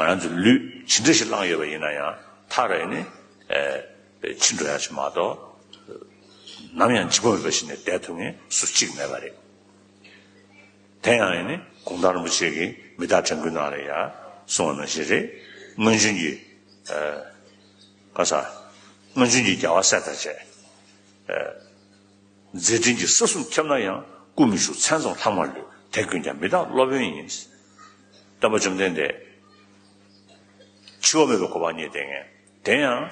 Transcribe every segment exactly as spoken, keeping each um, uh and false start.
ང་རང་ཚོ་ལུས་ཇི་འདྲ་ཞིག་བླངས་ཡོད་པ་ཡིན་ན་ཡང་མཐར་ཨེ་ནི་ཨེ་འཆི་འགྲོ་ཡ་ཞིག་མ་གཏོགས། ནམ་ཡང་འཇིགས་པ་མེད་པ་ཞིག་ནས་བསྡད་ཐུབ་མཁན་སུ་གཅིག་མེད་པ་རེད། དེ་ཡང་ཨེ་ནི་གུང་ཐང་རིན་པོ་ཆེ་གིས་མི་རྟག་བྲན་སྐུལ་ནང་ལ་ཡང་གསུངས་པ་ནང་བཞིན་རེད། སྔོན་བྱོན་གྱི་ཨེ་ག་ས། སྔོན་བྱོན་གྱི་རྒྱལ་བ་སྲས་དང་བཅས། མཛད་འཕྲིན་གྱི་ས་གསུམ་ཁྱབ་ན་ཡང་། སྐུ་མི་བཞུགས་མཚན་ཙམ་ལྷག་མ་ལུས། དེ་ཀུན་ཀྱང་མི་རྟག་སློབ་དཔོན་ཡིན། སྟོན་པ་བཅོམ་ལྡན་འདས་འཆི་བ་མེད་པའི་གོ་འཕང་བརྙེས་བསྡད་མཁན་དེ་ཡང་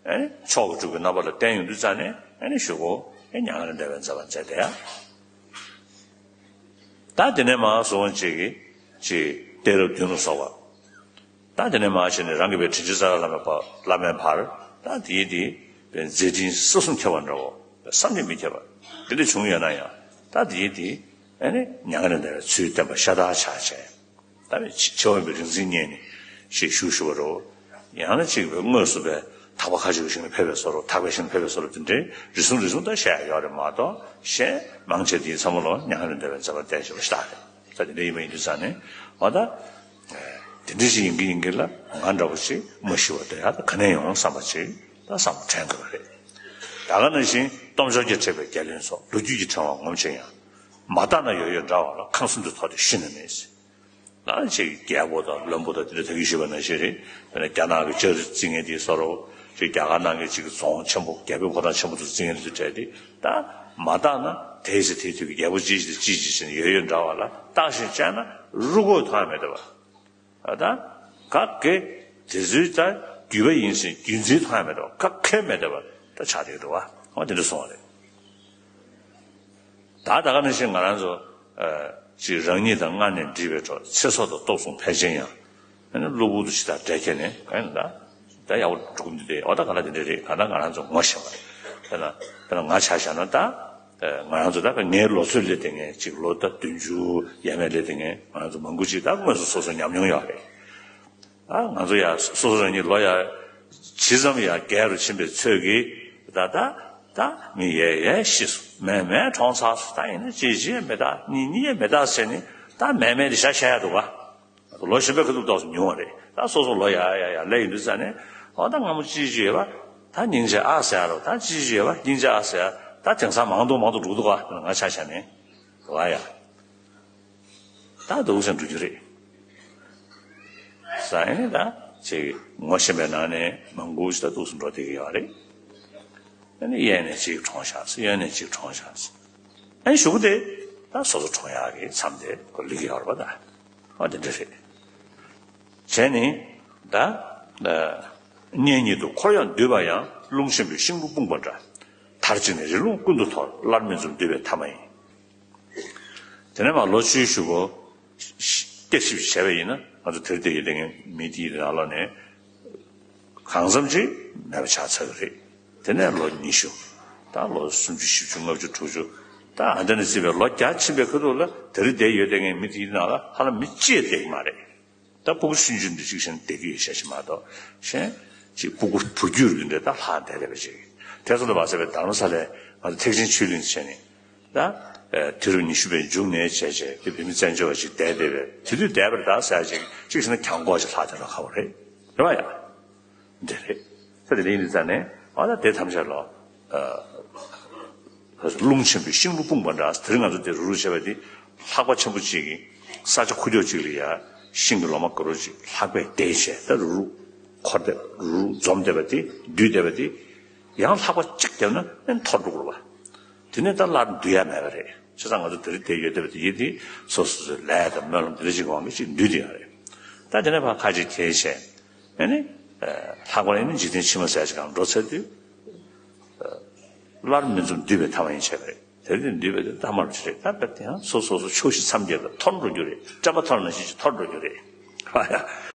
ཨེ་མཆོག་གི་སྤྲུལ་སྐུ་རྣམ་པ་ལ་བསྟེན་ཡོང་དུས་ཙ་ནས་ཨེ་ནི་གཞུག་གུ་ཨེ་མྱ་ངན་ལས་འདས་པའི་མཛད་པ་མཛད་དེ་ཡ། ད་དེ་ནས་མར་སོང་ཅིག་གིས་ཅིག་གཏད་རབས་བདུན་ལ་སོགས་པ། ད་དེ་ནས་མར་བྱས་ནས་རང་གི་བའི་དྲིན་ཅན་རྩ་བའི་བླ་མའི་བར་བླ་མའི་བར་ད་དེའི་དེ་བའི་མཛད་འཕྲིན་ས་གསུམ་ཁྱབ་པ་འདྲ་བོ་བསམ་གྱིས་མི་ཁྱབ་པ་དེ་འདྲ་བྱུང་ཡོད་ན་ཡང་ད་དེའི་དེ་ཨེ་ནི་མྱ་ངན་ལས་འདས་པའི་ཚུལ་བསྟན་པ་ཤ་སྟག་ཆགས་བྱས། ད་བའི་ཆེ་བ་ཡིན་པའི་རིག་འཛིན་བརྙེས་ནས་ཞེས་ཞུ་ཞུ་བ་རོ། ཡང་ན་གཅིག་པའི་དངོས་སུ་པའི་ཐག་པ་ཁ་ཅིག་གི་ཞིང་ལ་ཕེབས་པའི་བཟོ་འདྲ་ཐག་པའི་ཞིང་ལ་ཕེབས་པའི་བཟོ་འདྲ་དེ་འདྲའི་རེ་ཟུང་རེ་ཟུང་ད་བཤད་ཡ་ཡོད་རེད་མ་གཏོགས་གཞན་མང་ཆེ་དེའི་ཚང་མ་ལོ་མྱ་ངན་ལས་འདས་པའི་མཛད་པ་བསྟན་བཞིན་པ་ཞིག་རེད། ད་དེ་འདྲ་ཡིན་པ་ཡིན་དུས་ཙང་ནས་འོ་ད་དེ་འདྲ་ཞིག་ཡིན་གྱི་ཡིན་གྱི་ལ་ང་འདྲ་བོ་ཞིག་མ་ཤི་བ་དེ་ཡ་ད་ག་ནས་ཡོང་བསམ་པ་ཅིག་ད་བསམ་བློ་དྲན་དགོས་པ་རེད། ད་ག་ནང་བཞིན་སྟོབས་འབྱོར་གྱིས་དྲེགས་པའི་རྒྱལ་བློན་སོགས་ལོ་རྒྱུས་ཀྱི་ཕྲེང་བ་ངོམས་ཆེ་ཡང་། མ་བརྟགས་ན་ཡོད་ཡོད་འདྲ་བ་ལ་ཁམས་གསུམ་དུ་ཐོགས་ཏེ་ཤི་ན་མེད། ད་ཅིག་རྒྱལ་པོ་དང་བློན་པོ་དང་དེ་འདྲ་ད་གིན་ཞུས་པ་ནང་བཞིན་རེད། དཔེར་ན་རྒྱ་ནག་གི་ལྕགས་རི་རྩི་མཁན་དེའི་བཟོ་འདྲ་ཅིག་རྒྱ་གར་ནང་གི་ཅིག་རྫོང་ཆེན་པོ་རྒྱལ་པོའི་ཕོ་བྲང་ཆེན་པོ་དེ་རྩི་མཁན་དེ་ཚོ་གྲས་དེ་ད་མ་བརྟགས་ན་དེའི་ཚེ་དེའི་དུས་ཀྱི་རྒྱལ་པོ་ཅི་ཞིག་དང་ཅི་ཞིག་ཟེར་ནས་ཡོད་ཡོད་འདྲ་བ་ལ་བརྟགས་ཤིང་དཔྱད་ན་རུ་སྐོགས་མཐོང་ཡ་མེད་འདུག་བ། ད་ག་གེ་དེ་ཚོའི་ད་རྒྱུད་པ་ཡིན་ཟེར་རྒྱུད་འཛིན་མཐོང་ཡ་མེད་འདུག་བ། ག་གེ་མེད་འདུག་བ། ད་ཆགས་བསྡད་འདུག་བ། འོ་དེ་འདྲ་སོང་བ་རེད། ད་ད་ག་ནང་བཞིན་ང་རང་ཚོ་ཨ་ཅིག་རང་ཉིད་དང་སྔར་ནས་འདྲིས་པའི་གྲོགས་ཚེ་སྲོག་དང་སྟོབས་གསུམ་ཕལ་ཆེར་ཡང་ཨ་ནི་གློ་བུར་དུ་ཇི་ལྟར་འབྲལ་ཁྱེར་ནས་གང་ཡིན་ད་ད་ཡག་པོ་འགྲོ་གི་འདུག་སྟེ། འོ་ད་ག་ལ་དེ་འདྲ་རེད། གང་ལྟར་ང་རང་ཚོ་ངོ་ཤེས་པ་རེད། དཔེར་ན་དཔེར་ན་ང་ཆ་བཞག་ན་ད་ཨ་ང་རང་ཚོ་ད་ངའི་ལོ་ཚོད་སླེབས་དེ་ངས་ཅིག་ལོ་ད་བདུན་ཅུ་ཡས་མས་སླེབས་དེ་ངས་ང་རང་ཚོ་མང་པོ་ཅིག་ད་དངོས་སུ་སོ་སོ་ཉམས་མྱོང་ཡོད་རེད། ཨ་ང་ཚོ་ཡང་སོ་སོ་རང་ཉིད་ལོ་ཡང་ཇི་ཙམ་ཡང་རྒས་རུ་ཕྱིན་པའི་ཚོད་ཀྱིས་ད་ད་ད་མི་ཡས་ཡས་ཤི་སོང་། མས་མས་གྲོངས་ཚར་སོང་། ད་ཡིན་ན་ཅི་ཅི་ཡང་མི་རྟག་གཉིས་གཉིས་ཡང་མི་རྟག་ཟེར་ནས་ད་མས་མས་དེ་བཞག་བཞག་ཡ་འདུག་ག་ལོ་གཞོན་པའི་ཁ་ཐུག་ཏོག་ཙམ་ཉུང་བ་རེད། ད་སོ་སོ་ལོ་ཡར་ཡར་ཡར་སླེབས་ཡོང་དུས་ཙ་ནས་འོ་ད་སྔ་མོ་ཅི་ཅི་ཡོད་པ་ད་སྙིང་རྗེ་ཨ་ཟེར་ཡ་རོ། ད་ཅི་ཅི་ཡོད་པ་སྙིང་རྗེ་ཨ་ཟེར་ཡ། ད་དེང་སང་མང་དུ་མང་དུ་འགྲོ་གི་འདུག་ག་ང་ཆ་བཞག་ནས་འདུག་ག་ཡ། ད་འདུག་སེ་འགྲོ་རྒྱུ་རེད། ས་ཡིན་ད་ཅིག་ངོ་ཤེས་པའི་ནང་ནས་མང་པོ་ཞིག་ད་འདུག་སེ་འགྲོ་བསྡད་ཀྱི་ཡོད་རེད། ཨ་ནི་གཡས་ནས་གཅིག་གྲོངས་ཤག་ཟེར། གཡོན་ནས་གཅིག་གྲོངས་ཤག་ཟེར། ཨ་ནི་གཞུག་གུ་དེ་ད་སོ་སོ་གྲོངས་ཡག་གི་མཚམས་དེ་ཁོ་སླེབས་ཀྱི་ཡོད་རེད་པ། ད་ཨ་དེ་འདྲ་རེད། བྱས་ནི་ད་གཉེན་ཉེ་དུ་འཁོར་ཡང་འདུས་པ་ཡང་། རླུང་ཆེན་པོས་ཤིང་ལུས་སྤུངས་པ་འདྲ། མཐར་གཅིག་ནས་རི་ཀླུང་ཀུན་ཏུ་འཐོར། སླར་མི་འཛོམས་འདུས་པའི་ཐ་མ་ཡིན། དེ་ནས་མར་ལོ་བཅུའི་གཞུག་གུ་བསྐྱར་ཞིབ་བྱས་པ་ཡིན་ན་ང་ཚོ་དེར་བསྡད་ཡོད་དེ་ངས་མི་དེའི་ནང་ལོགས་ནས་གང་འཚམ་ཅིག་མེད་པ་ཆགས་ཚར་གི་རེད། དེ་ནས་ལོ་ཉི་ཤུ། ད་ལོ་སུམ་ཅུ་བཞི་བཅུ་ལྔ་བཅུ་དྲུག་ཅུ། ད་ཨ་འདྲ་ནས་བརྩིས་པའི་ལོ་བརྒྱ་ཕྱིན་པའི་ཁ་ཐུག་ལ་དེར་བསྡད་ཡོད་དེ་ངས་མི་དེའི་ནང་ལ་ཧ་ལམ་མི་གཅིག་བསྡད་ཀྱི་མ་རེད། ད་སྤུ་གུ་ཆུང་ཆུང་འདི་གཅིག་བཞིན་བསྡད་ཀྱི་ཡོད་ཤག་ཅིག་མ་གཏོགས་གཞན་གཅིག་སྤུ་གུ་བུ་རྒྱུད་རེ་འདྲ་ད་ལྷག་བསྡད་རེད་པ་ཅིག་དེ་ཚོ་ལ་མ་ཟད་པའི་དྷ་རམ་ས་ལའི་ང་ཚོ་ཐེག་ཆེན་ཆོས་གླིང་བྱས་ནས་ད་དུས་རབས་ཉི་ཤུ་པའི་མཇུག་ནས་བྱས་བྱས་དེ་བོད་མི་བཙན་བྱོལ་བ་ཅིག་བསྡད་བསྡད་པའི་དེ་དུས་བསྡད་པར་ད་ཟེར་ཅིག་གཅིག་བྱས་ན་གྱང་གོག་ཅིག་ལྷག་བསྡད་ན་ཁག་པོ་རེད། རེད་པ་ཡ། འདི་རེད། ས་དེ་ལ་ཡིན་དུས་ཙང་ནས་ཨ་ད་དེ་ཐམས་ཅད་ལོ། རླུང་ཆེན་པོས་ཤིང་ལུས་སྤུངས་པ་འདྲ། དེ་རིང་ང་ཚོ་དེ་རུ་རུ་བྱས་པ་དེ་ལྷགས་པ་ཆེན་པོ་གཅིག་གིས་ས་ཆ་ཁུག་ཀྱོག་གཅིག་ལ་ཡ་ཤིང་གི་ལོ་མ་དཀར་པོ་གཅིག་ལྷགས་པས་བརྡལ་བྱས་ད་རུ་རུ་འཁོར་བསྡད་རུ་རུ་འཛོམས་བསྡད་པ་དེ་འདུས་བསྡད་པ་དེ་ཡང་ལྷགས་པ་གཅིག་བརྒྱབ་ན་ཨེ་འཐོར་འགྲོ་གི་རེད་པ། དེ་ནས་ད་སླར་འདུས་ཡ་མེད་པ་རེད། བྱས་ཙང་ང་ཚོ་དེ་རིང་བསྡད་ཡོད་བསྡད་པ་དེ་ཡིན་དེ་སོ་སོ་སོའི་ལས་དང་སྨོན་ལམ་དེ་འདྲ་ཅིག་གི་དབང་གིས་ཅིག་འདུས་བསྡད་ཡོད་རེད། ད་དེ་ནས་ཕར་ཁ་ཅིག་དེ་བྱས། ཨ་ནི། ལྷག་པར་ཨ་ནི་འཇིག་རྟེན་ཕྱི་མ་ཟེར་ཅིག་གང་འགྲོ་ཚར་དུས། སླར་མི་འཛོམས་འདུས་པའི་ཐ་མ་ཡིན་བྱས་པ་རེད། དེ་དུས་འདུས་པའི་ཐ་མ་རུ་ཅི་རེད། ད་དཔེ་དེ་ཡང་སོ་སོ་སོ་ཕྱོགས་བཞི་མཚམས་བརྒྱད་ལ་འཐོར་འགྲོ་རྒྱུ་རེད། དྲན་པ་འཐོར་ནང་བཞིན་ཅིག་འཐོར་འགྲོ་རྒྱུ་རེད། ཨ་ཡ།